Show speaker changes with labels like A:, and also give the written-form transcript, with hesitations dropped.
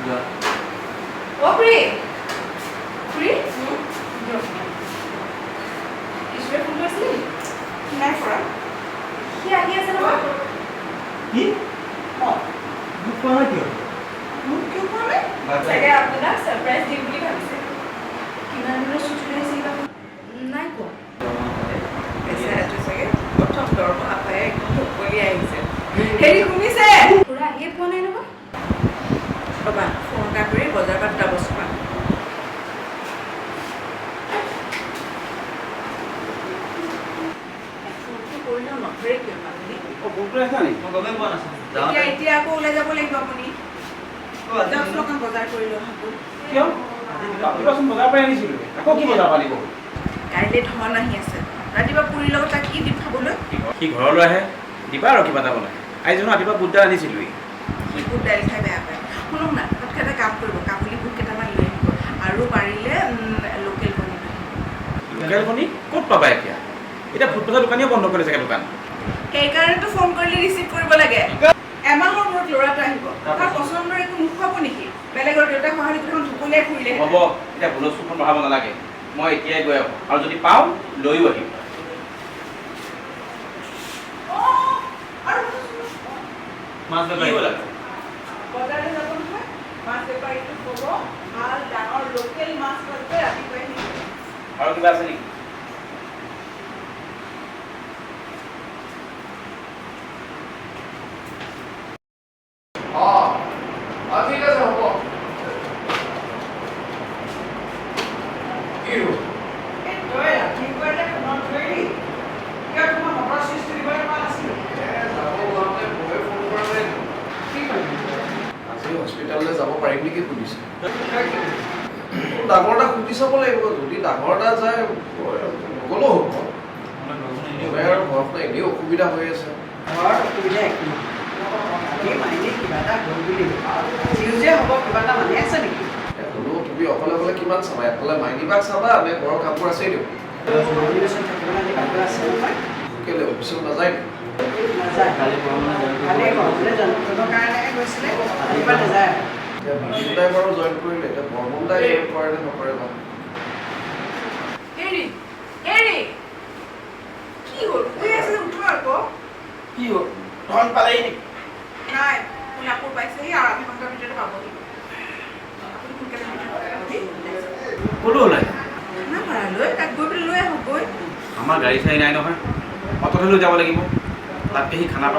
A: যোৱা।
B: অ' খুৰী, খুৰী, দিয়ক। কিশোৰে ফোন কৰিছিলে নেকি?
C: নাই কৰা।
B: সি আহি আছে নহয়।
A: কি?
C: অঁ।
A: মোক কোৱা নাই কিয়?
C: মোক কিয় কোৱা নাই?
B: চাগে আপোনাক ছাৰপ্ৰাইজ দিম বুলি ভাবিছে। কিমান দিনৰ ছুটি লৈ আহিছে কিবা নাই কোৱা।
C: বেচেৰাটো চাগে প্ৰথম দৰমহা পাই একদম ঢপলি আহিছে। হেৰি, শুনিছে?
B: খুৰা আহিয়ে পোৱা নাই নহয়।
C: ৰ'বা, ফোন এটা কৰি বজাৰৰ পৰা দুটা বস্তু আনো। ফোনটো কৰিলেও নধৰে কিয় মানুহজনী?
A: অ, ফোন কৰি আছা নেকি? মই গমেই পোৱা নাছিলোঁ।
C: এতিয়া এতিয়া আকৌ ওলাই যাব লাগিব আপুনি। যাওকচোন, অকণ বজাৰ কৰি লৈ আহকচোন।
A: কিয়? ৰাতিপুৱাচোন বজাৰৰ পৰাই আনিছিলোঁ, আকৌ কি বজাৰ পালিব?
C: কাইলৈ ধন আহি আছে। ৰাতিপুৱা পুৰিৰ লগত তাক কি দিম খাবলৈ?
A: সি ঘৰলৈ আহে, দিবা আৰু কিবা এটা বনাই। আজি জানো ৰাতিপুৱা বুট দাইল আনিছিলোঁৱেই।
C: সি বুট দাইল খাই বেয়া পায়। শুনক না, তাতকৈ এটা কাম কৰিব, কাবুলি বুট কেইটামান লৈ আহিব আৰু পাৰিলে লোকেল কণী লৈ আহিব।
A: লোকেল কণী ক'ত পাবা এতিয়া? এতিয়া ফুটপাথৰ দোকানীও বন্ধ কৰিলে চাগে দোকান।
C: সেইকাৰণেতো ফোন কৰিলে ৰিচিভ কৰিব লাগে। এমাহৰ মূৰত ল'ৰাটো আহিব, তাৰ পচন্দৰ একো নোখোৱাব নেকি? বেলেগৰ দেউতাক সহায় গোটেইখন ঢপলিয়াই ফুৰিলে।
A: হ'ব, এতিয়া হুলস্থুলখন বঢ়াব নালাগে। মই এতিয়াই গৈ আহোঁ আৰু যদি পাওঁ লৈও আহিম।
C: আৰু
A: মাছ বেপাৰী
C: বজাৰলৈ যাব নহয়, মাছ বেপাৰীটোক ক'ব ভাল ডাঙৰ লোকেল মাছ পালে ৰাতিপুৱাই নিব।
A: আৰু কিবা আছে নেকি?
D: অঁ অঁ ঠিক আছে, হ'ব। কি হ'ল?
E: এই তই ৰাতিপুৱাই যে ফোনত ধৰিলি, কিয়, তোমাৰ মটৰ চুইচটো দিবলৈ কোৱা নাছিলো?
D: এ, যাব ওলাওঁতে বৌয়ে ফোন কৰা নাই।
E: কি কৰিলি?
D: আজি হস্পিটেললৈ যাব পাৰিম নেকি সুধিছে।
E: তই কি কৰিলি?
D: ডাঙৰ দাক সুধি চাব লাগিব। যদি ডাঙৰ দা যায়, নগ'লেও হ'ব। নহ'লে আৰু ঘৰখনত এনেই অসুবিধা হৈ আছে।
E: ঘৰত অসুবিধা একো নহয়। আজি মাইনে কিবা এটা হ'ল বুলি আজিও যে হ'ব, কিবা এটা মানে আছে নেকি?
D: এ, হ'লেও তুমি অকলে অকলে কিমান চাবা? এফালে মাইনী বাক চাবা নে ঘৰৰ কামবোৰ আছেই দেখোন।
E: মাইনী থাকিবলৈ আজি বাইদেউ আছে নহয়।
D: কেলে, অফিচত নাযায় নেকি?
E: নাযায়। কালি গৰমলৈ জন্মদিনৰ কাৰণেহে গৈছিলে, ৰাতিপুৱা নাযায়।
D: এতিয়া বিপিন দাই বাৰু জইন কৰিলে, এতিয়া বৰ্মন দাই জইন কৰে নে নকৰে বা।
C: হেৰি হেৰি, কি হ'ল? শুই আছে যে, উঠো আকৌ।
A: কি হ'ল, ধন পালেই নেকি?
C: নাই, সোণাপুৰ পাইছেহি আৰু আধা ঘণ্টাৰ ভিতৰতে পাবহি। আপুনি সোনকালে সোনকালে।
A: ক'লৈ ওলাই?
C: খানাপাৰালৈ। তাক গৈ পেলাই লৈ আহক গৈ।
A: আমাৰ গাড়ী চাড়ী নাই নহয়, অট'তে লৈ যাব লাগিব। তাতকৈ সি খানাপাৰা